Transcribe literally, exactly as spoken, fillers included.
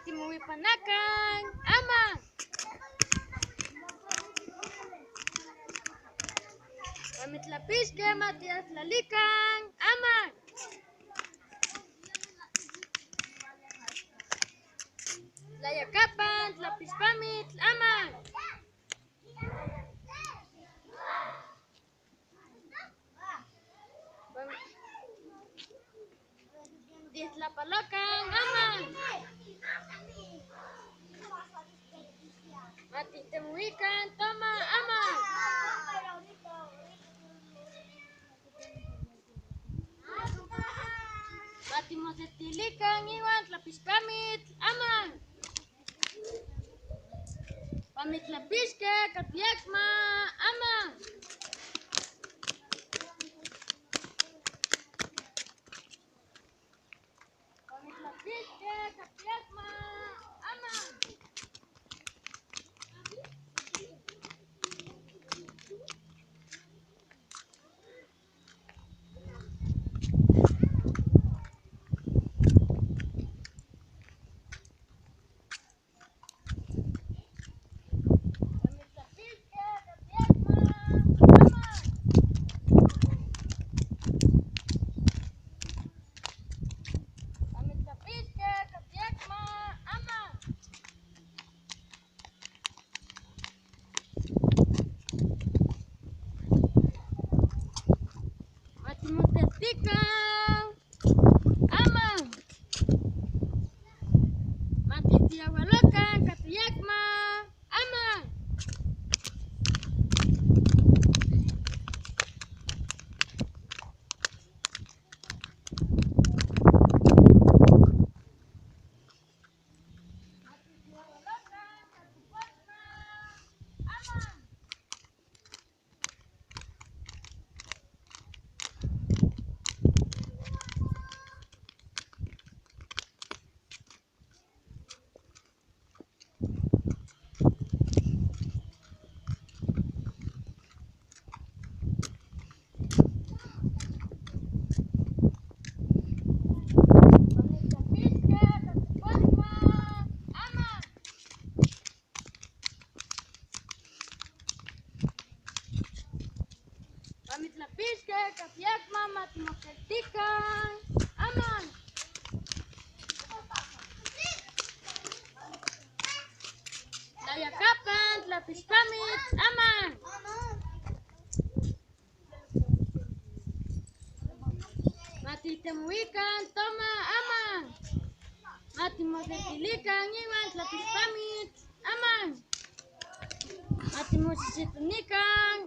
Matimuwipanakan, aman. Ma mitlapixke, ma ti'ajtlalikan, aman. Tlayakapan, tlapixpamitl, aman. Ti'ijtlapalokan, aman. Ma ti'ijtemowikan, toma, aman. Ma timosetilikan iwan tlapixpamitl, aman. Ma mitlapixke, ka tiakma, aman. Ma mitlapixke, ka tiakma, aman. Ma timosetilikan, aman. Ma ti'ijti'awalokan, ka tiakma, aman. Ma mitlapixke, ka tiakma, ma timosetilikan, aman. Tlayakapan, tlapixpamitl, aman. Ma ti'ijtemowikan, toma, aman. Ma timosetilikan iwan tlapixpamitl, aman. Ma timosisitonikan,